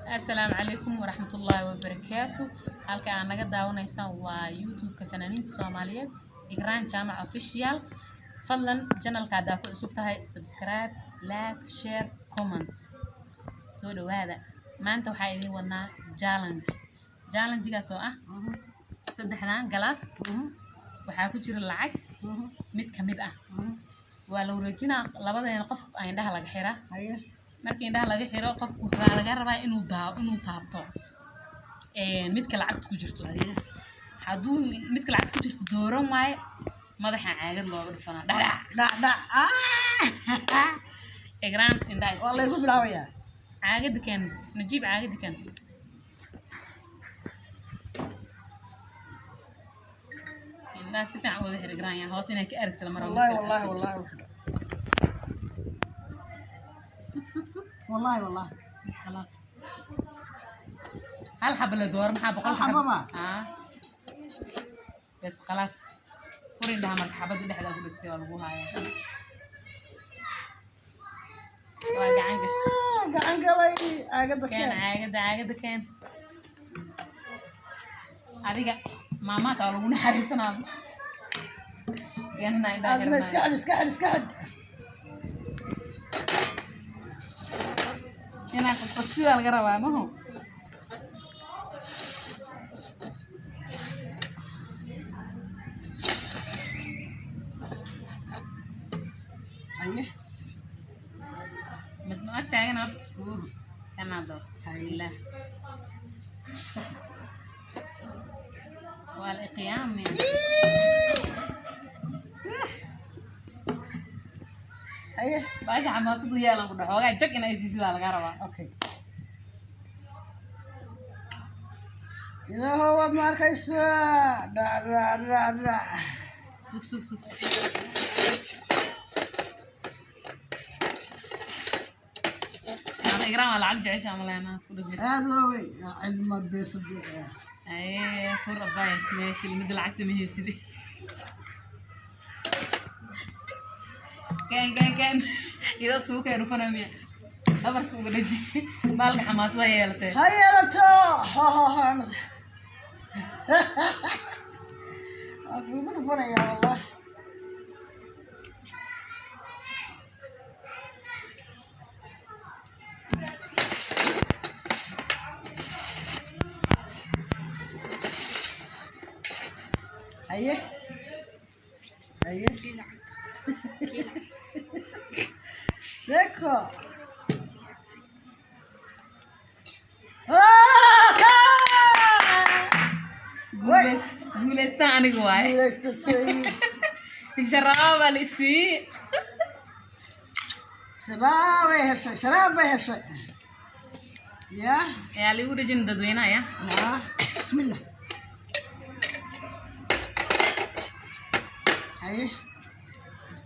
Asalaamu calaykum waraxmatullaahi wabarakaatu. Halka aad naga daawanaysaan waa YouTube-ka fanaaniinta Soomaaliyeed, Igraan Jaamac Official. Fadlan channelka haddaa ku cusub tahay, subscribe, like, share, comment. Soo dhawaada. Maanta waxaa idiin wadnaa challenge. Challengegaas oo ah saddexdan galaas waxaa ku jira lacag. Mid ka mid ah waa la wareejinaa. Labadeena qof aa indhaha laga xiraa. Markii indhaha laga xiro, qofku waxaa laga rabaa inuu taabto midka lacagta ku jirto. Hadduu midka lacagta ku jirto dooran waayo, madaxa caagad looga dhufanaa, dhadhac. Dhac dhac. Igraan, indhaha Waa laygu bilaabayaa. Caagada keen, Najiib, caagada keen. Indhaha si fiican u wada xir, Igraan, yaa hoos inay ka aragto lama rabo. Wallahi. Midka Wallahi. lacagta. Wallahi. Sug, sug, sug. Wallahi, wallahi. Khalaas, hal xabo la dooro, maxaa boqol? Hal xabo ma? Aa, bes, khalaas, fur indhaha. Marka xabadda dhexdaa ku dhigtay waa lagu hayaa, waa gacan gash. Gacan galay caagada. Keen. Keen. Caagada, caagada keen. Adiga maamaata waa lagu naxariisanaa. Keenna indhaha. Aadna iska xirnaayo. Xidh, iska xidh, iska xidh. Inaa qasqastidaa laga rabaa maho. Haye. Mid ma ag taagan horta. Kanaa doorta. Bismillaah, waa la iqiyaamaya. Haye. Baasha xamaasadu yeelan ku dhax xoogaa jag inay siisidaa laga rabaa. Okay, ilaahow, waad ma arkaysaa? Dhac dhac dhac dhac. Sug, sug, sug. Maama Igraan waa lacag jecesha ama ku dhig. Aad loo wey cid ma beesade. Aye, fur abay, meesha midda lacagta ma haysidi. Keen, keen, keen. Iyadoo suuka dhufana miya dhabarka uga dhaji baalka xamaasada yeelatee. Ha yeelato. Ho ho ho, waa kugu dhufanayaa wallah. Haye, haye, sheeko. Way. Guulaystaan aniga waaye. Guulaysatay. Sharaabo baa la isiiyey. Sharaab bay heshay, sharaab bay heshay ya. Yaa liigu dhejin dadweynaha ya. Ah, bismillah. Haye,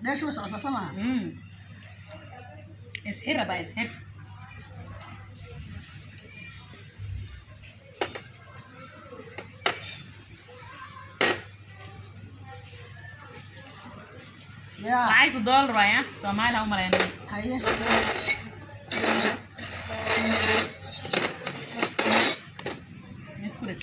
dheesh way socotaa soo maha? Isxir abaa, isxir. Ya. Lacagta doolar waaya, Soomaali ha u malaynay. Haye. Mid ku dheg.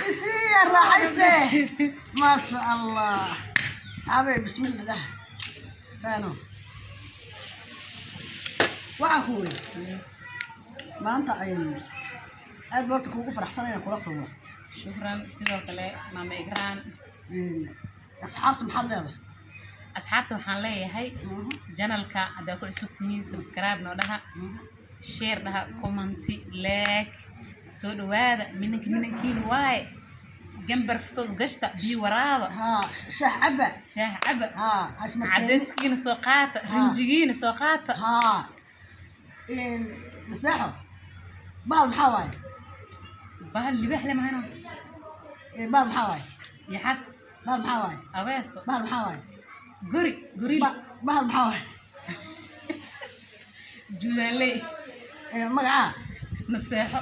Isiya raaxayste, maasha Allah. Asxaabey, bismillah. Faano waxaan ku weri maanta aynu aad ba horta kuugu faraxsan inaan kula kulmo. Shukran, sidoo kale maama Igraan. Asxaabta maxaad leedahay? Asxaabta waxaan leeyahay, channelka haddaa ku cusub tihiin, subscribe noo dhaha, share dhaha, comment, like. Soo dhawaada. Minanka minankiin waaye, gambar ftood gashta, biyo waraaba. Haa, shaah caba. Shaah caba. Haa, hasmarteen. Cadayskiina soo qaata, rinjigiina soo qaata. Haa, masdaaxo, bahal maxaa waaye? Bahal libaax le mahayno. Bahal maxaa waaye? Yaxas. Bahal maxaa waaye? Abeeso. Bahal maxaa waaye? Guri, goril. Bahal maxaa waaye? Juudaaley. Magacaa? Nasteexo.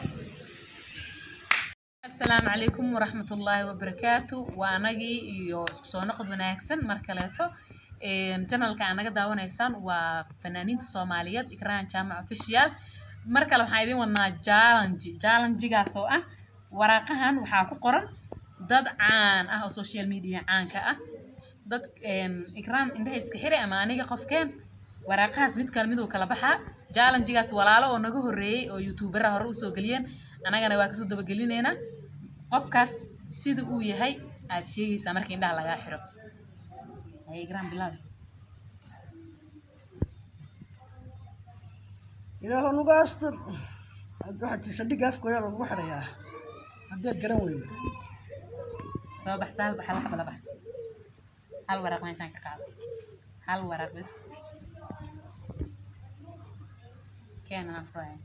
Asalaamu calaykum waraxmatullaahi wabarakaatu. Waa anagii iyo isku soo noqod wanaagsan mar kaleeto. Channelka aad naga daawanaysaan waa fanaaniinta Soomaaliyeed, Ikraan Jaamac Official. Mar kale waxaan idin wadnaa challenge. Challengegaas oo ah waraaqahan waxaa ku qoran dad caan ah oo social media caanka ah. Dad Ikraan indhaha iska xiray ama aniga qofkeen waraaqahaas mid kale miduu kala baxaa. Challengegaas walaalo oo naga horreeyey oo youtubera hore usoo geliyeen, anagana waa kasoo dabagelineynaa. Qofkaas sida uu yahay aad sheegaysaa marka indhaha lagaa xiro. Haye Ikraan, bilaabi. Ilaahu nugu astur. Waxaa tii saldhigga afkooda lagugu xidhayaa haddaad garan weydo. Soo baxsa, hal bax, hal xaba la baxso. Hal waraaq meeshaan ka qaado, hal waraaq bes keen, anaa furaya.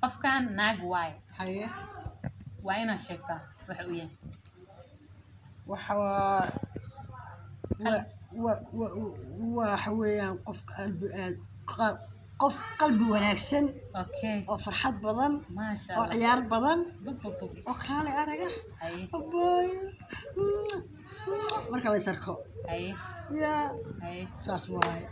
Qofkan naag waaye. Haye. Waa inaad sheegtaa waxa uu yahay. Waxa waa wa waxa weeyaan qof qalbi aad qof qalbi wanaagsan oo farxad badan maasha oo Allah, ciyaar badan bub bub bub oo kaale araga. Abooy, marka la is arko yaa saas waaye.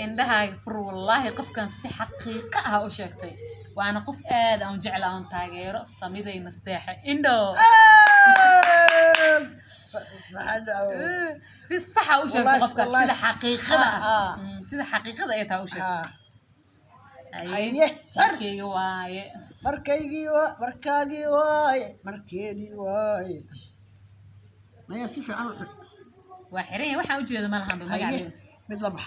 Indhahaaga fur. Wallaahi qofkan si xaqiiqo ah u sheegtay, waana qof aad aan u jecla oon taageero, Samiday Nasteexe Indho. Si saxa u sheegtay qofkaas sida xaqiiqada ah. Sida xaqiiqada ay tahay u sheegtay. Haye. Haye, sar. Markayga waaye. Markaygii waa markaagii waaye, markeedii waaye, maya si fiican u xidh. Waa xiran yahay, waxaan ujeeda ma lahanba. Haye. Magaceeda. Mid la bax.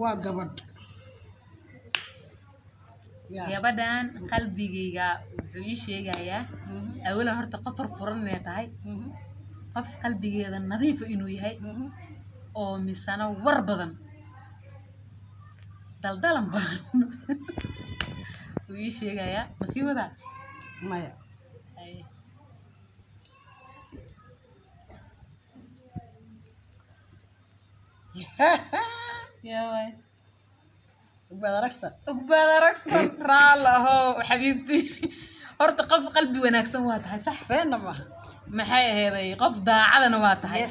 Waa gabadh ya. Gabadhan qalbigayga wuxuu ii sheegayaa awalan horta qof furfuran inay tahay, qof qalbigeeda nadiifa inuu yahay, oo misana war badan, daldalan badan wuu ii sheegayaa. Ma sii wadaa? Maya. Haye. Yaa waay? Baad aragsan. Ugbaad Aragsan, raal ahow xabiibti. Horta qof qalbi wanaagsan waa tahay, sax. Beenna maaha. Maxay aheeday, qof daacadana waa tahay.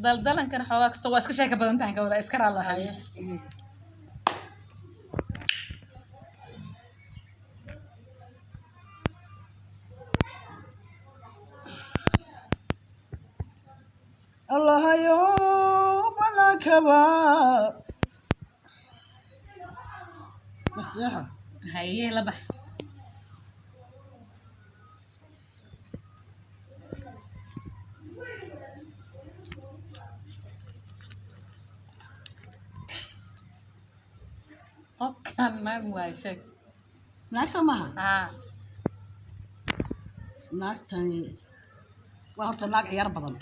Daldalankana xoogaa kasta waa iska sheeka badan tahay, ka wada iska raal ahow xabiibti. Allahayo banankaba nasteexo. Haye, la bax. Qofkan naag waa, sheeg. Naag soo maaha? Haa. Naagtani waa horta naag ciyaar badan.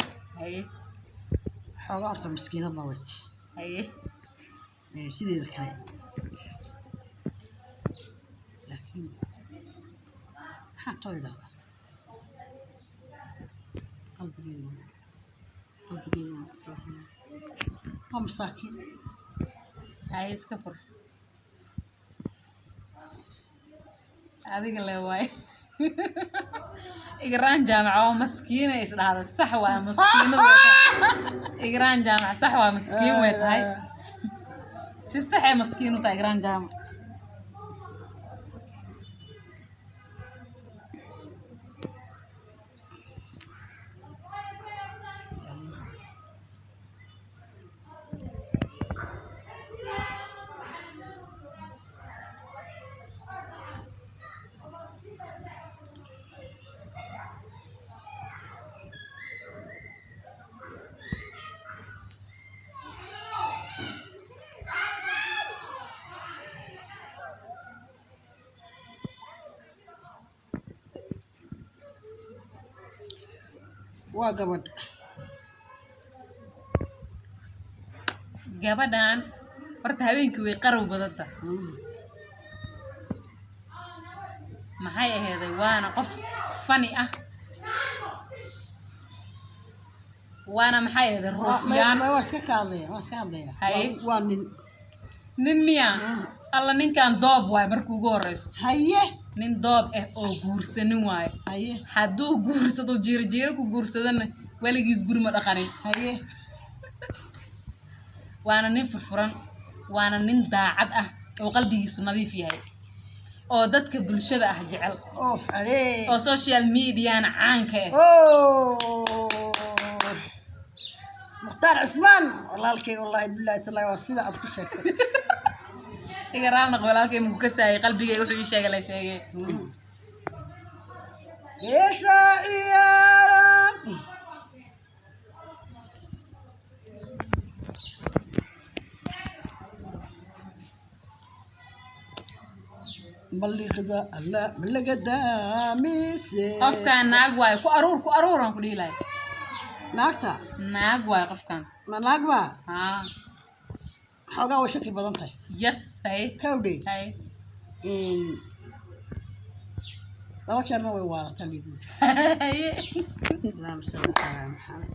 Xoogaa horta miskiinadna wayt. Sideeda kale laakiin maxaa too idhahdaa, qalbigeedu qalbigeedu waa masaakiin. Haye, iska fur adiga le waay. Igraan Jaamac oo maskiina is dhahda, sax waa, maskiinad way tahay Igraan Jaamac, sax waa, maskiin way tahay, si sax ay maskiin u tahay Igraan Jaamac. Waa gabadh. Gabadhan horta habeenkii way qarow badan tahay. Maxay aheeday, waana qof funny ah, waana maxay aheeday ruufyaan. Waa iska ka hadlaya, waa iska hadlaya. Haye. Waa nin. Nin miya? Alla, ninkan doob waaye markii ugu horeyso. Haye. Nin doob ah oo guursanin waaye. Haye. Hadduu guursado, jiiro jiiro ku guursadana, weligiis guri ma dhaqanin. Haye. Waana nin furfuran, waana nin daacad ah oo qalbigiisu nadiif yahay oo dadka bulshada ah jecel Of alee. oo social mediana caanka ah. Oh, Mukhtaar Cismaan walaalkay, wallahi billahi tallahi, waa sida aad ku sheegtay. Iga raal noqo walaalkay, muku kasaayay qalbigayga wuxuu ii sheegay la sheegay. Beesha ciyaara. Maliqda alla malagada mise. Qofkaan naag waaye, ku aruur, ku aruur aan ku dhihi lahay. Naagta. Naag waaye qofkaan. Ma naag baa? Haa. Xoogaa way shaki badan tahay. Yes, hay. Kawdhe. Hay. Laba jeerna way waalataa liibu. Haye. Allahumma salli calaa Maxamed.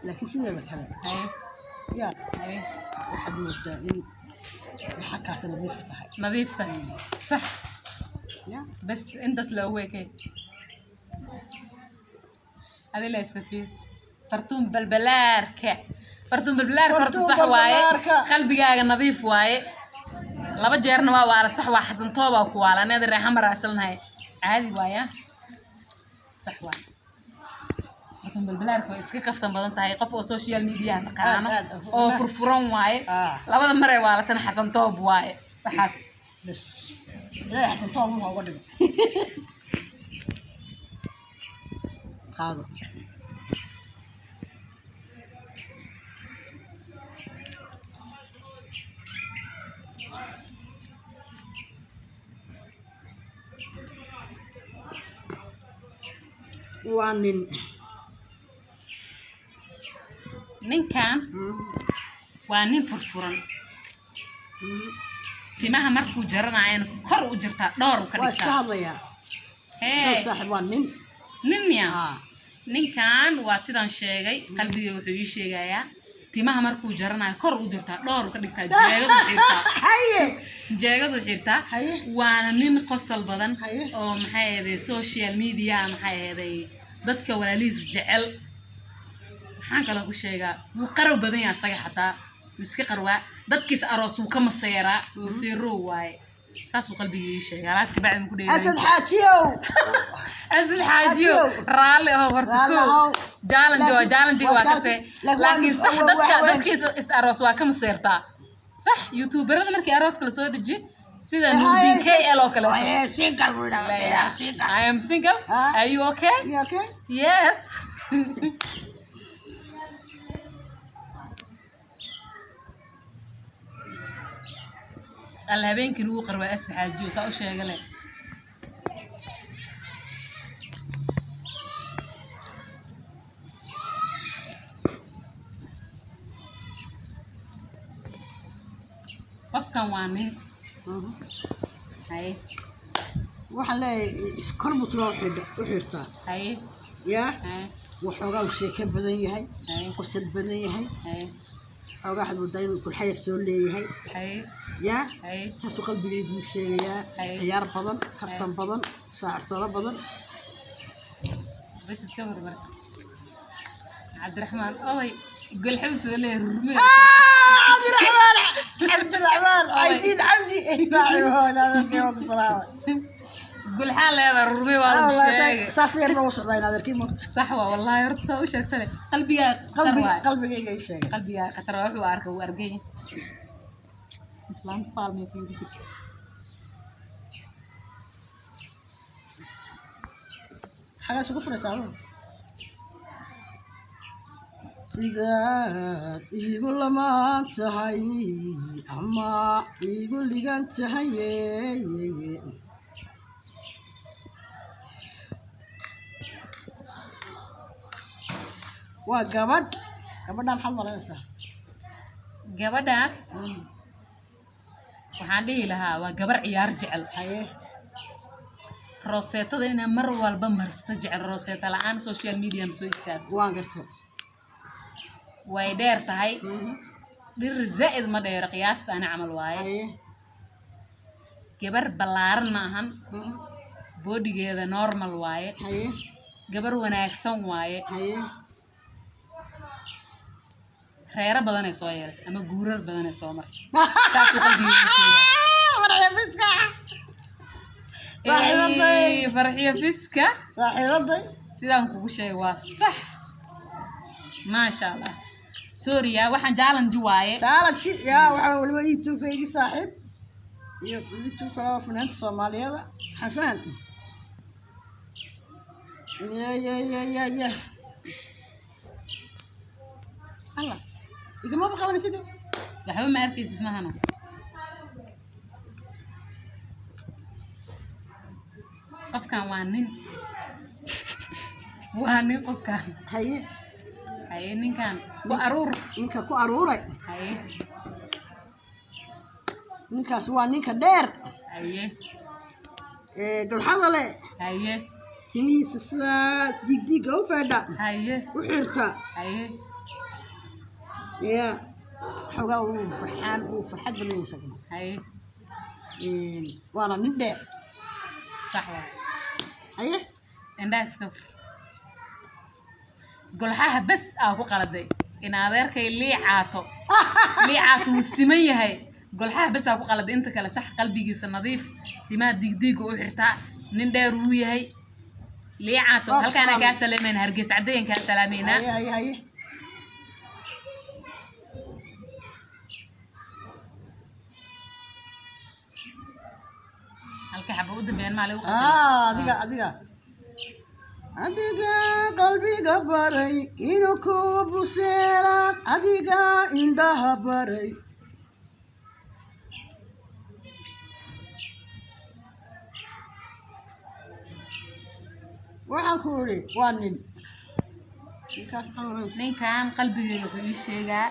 Laakiin sideeda kale Hay. yaa Hay. waxaad moodaa in xagkaasi nadiif tahay. Nadiif tahay, sax. Ya. Bas intaas loogu ekay adila iska fiir. Fartuun balbalaarka, fartuun balbalaarka horta. Fartuun Sax waaye. Balbalaarka. Qalbigaaga nadiif waaye, laba jeerna waa waalad, sax waa. Xasantoobaa ku waala, anada reexan maraasalnahay, caadi waaya, sax waay. Fartuun balbalaarka way iska kaftan badan tahay, qof oo social media taqaano Aad, aad, oo furfuran waaye. Labada maray waalatana xasantoob waaye waxaas. Bas Ilaahay Xasan Toob wuxuu uga dhigo qaado. Waa nin. Ninkan waa nin furfuran, timaha markuu jaranayana kor u jirtaa, dhowr u ka Waa iska dhigtaa. hadlayaa. Hee. Joog saaxiib, waa nin. Nin miya? Ah. Ninkan waa sidaan sheegay, qalbigay wuxuu ii sheegayaa timaha markuu jaranayo kor u jirtaa, dhowr u ka dhigtaa, jeegadu xirtaa. Haye. Jeegadu xirtaa. Haye. Waana nin qosol badan Haye. oo maxay ahaday social media, maxay ahaday dadka walaalihiis jecel. Maxaan kaloo ku sheegaa? Wuu qarow badan yahay asaga, xataa wuu iska qarwaa, dadkiis aroos wuu ka maseeraa, maseerow waaye, saasuu qalbigii ii sheegay. Alaas kabacdi ku dheeray. Asad Xaajiyow. Asad Xaajiyo. Xaajiyow. Raalli ahow horta. Raalli Kow ahow. challenge waa Laakiin- challenge waa waa kase. laakiin Laakiin sax dadka dadkiis is aroos waa ka maseertaa, sax. Youtuberada markii arooska lasoo dejiyo sida Nuurdin KL oo kaleeto. I am single buu yidhahdaa. I am single. I am single. Ah. Are you okay? You okay? Yes. Alla, habeenkii lagu qarwaa Asad Xaajiyo saa u sheega leh. Qofkan waa nin. Haye. Waxaan leeyahay kor buu timaa u xirtaa. Haye. Yaa. Haye. Waxoogaa uu sheeko badan yahay, Haye. qosol badan yahay. Haye. Xoogaa waxaad moodaa inuu kulxayar soo leeyahay. Haye. Yaa. Haye. Taasuu qalbigaygu sheegayaa. Haye. Ciyaar badan, kaftan badan, saacirtoolo badan. Bas iska barbar. Cabdiraxmaan oday golxow soo leeyahay rurmee. Cabdiraxmaan, Cabdiraxmaan Caydiin Cabdi saaxiib hooy, ku salaamay. Gulxaa leedahay, rurmee waa lagu sheegay. Saas yar loo socdaa in adeerkii moogta. Sax waa, wallaahi horta saa u sheegtale qalbigaa khatar qalbiga waaye. Qalbigayga ii sheegay. Qalbigaa khatar waa, wuxuu arka wuu argay. Islaanta faalmay kuugu jirta. Xagaas ugu furaysaa adigu sidaad iigu lamaan tahay ama iigu ligan tahay. Waa gabadh. Gabadha maxaad malaynaysaa? Gabadhaas Waxaan dhihi lahaa waa gabar ciyaar jecel. Haye. Rooseetada inaa mar walba marsato jecel, rooseeta la-aan social media ma soo istaagto. Waan gartay. Way dheer tahay. Dhir zaa'id ma dheero, qiyaasta ani camal waaye. Haye. Gabar ballaaran ma ahan. Boodhigeeda normal waaye. Haye. Gabar wanaagsan waaye. Haye. Reero badanay soo yeelatay ama guurar badanay soo martay, saasuu qalbigeyga ii sheegaa. Farxiyo Fiska, saaxiibaday. Ey, Farxiyo Fiska. Saaxiibaday. Sidaan kugu sheegay waa sax, maasha Allah. Sorry, waxaan challenge waaye. Challenge yaa, waxaa waliba YouTube-kaygii saaxiib iyo YouTube kale oo fanaanta Soomaaliyeed. Waxaan fahan ya ya ya ya ya Allah igamaba qabanaysid. Waxba ma arkaysid mahano. Qofkan waa nin, waa nin qofkan. Haye. Haye, ninkan ku aruur. Ninka ku aruuray. Haye. Ninkaas waa ninka dheer Haye. ee golxada leh. Haye. Timihiisa sidaas diigdiigga u feedha. Haye. U xirta. Haye. Ya, xoogaa uu farxaan, uu farxad badan yahay isaguna. Haye. Waana nin dheer. Sax waay. Haye. Indhaha iska fur. Golxaha bes aa ku qaladay in adeerkay liicaato. Liicaato wuu siman yahay. Golxaha bes aa ku qaladay, inta kale sax. Qalbigiisa nadiif, timaha digdiiga u xirtaa, nin dheer wuu yahay liicaato. Waa ku Halkaana salaamay. Kaa salaamayna, Hargeysa caddeyan kaa salaameynaa. Haye haye haye. Halka xaba u dambeeyaan maa lagu qabtay? Ah, adiga adiga adiga qalbiga baray inuu ku buseelaan, adiga indhaha baray. Waxaan ku idhi waa nin, ninkaas maxaa oranaysa? Ninkan qalbigayga wuxuu ii sheegaa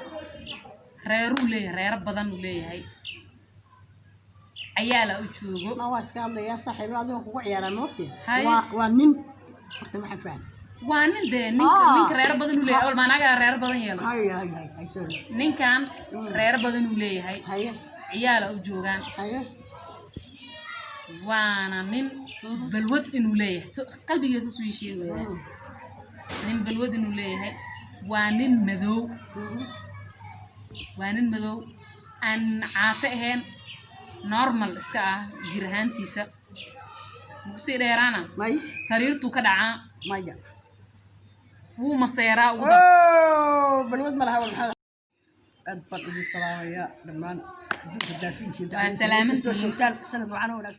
reeruu leeyahay, reero badan uu leeyahay, cayaala u joogo. Ma waa iska hadlayaa saaxiibo, adigo kugu ciyaaraa maogti. Haye. Waa nin horta, waxaan fahmay. Waa nin dee, ninka Ah. ninka reero badan uu leeyahay, awal maanaga reero badan yeelato. Hay hay hay hay, sorry. Ninkan reero badan uu leeyahay. Haye. Ciyaala u joogaan. Haye. Waana nin balwad inuu leeyahay. So qalbigiisa suu ii sheegaya, nin balwad inuu leeyahay. Waa nin madow. Waa nin madow aan caato ahayn, normal iska ah jir ahaantiisa. Kusii dheeraana. May. Sariirtuu ka dhacaa. Maya. Wuu maseeraa ugu dar. Oh, balwad ma laha. Waa Maxamed, aad baan idin salaamayaa dhammaan adduunka daafihiisa. Waa salaamantihiin. Joogtaan, sanad wacan oo wanaagsan.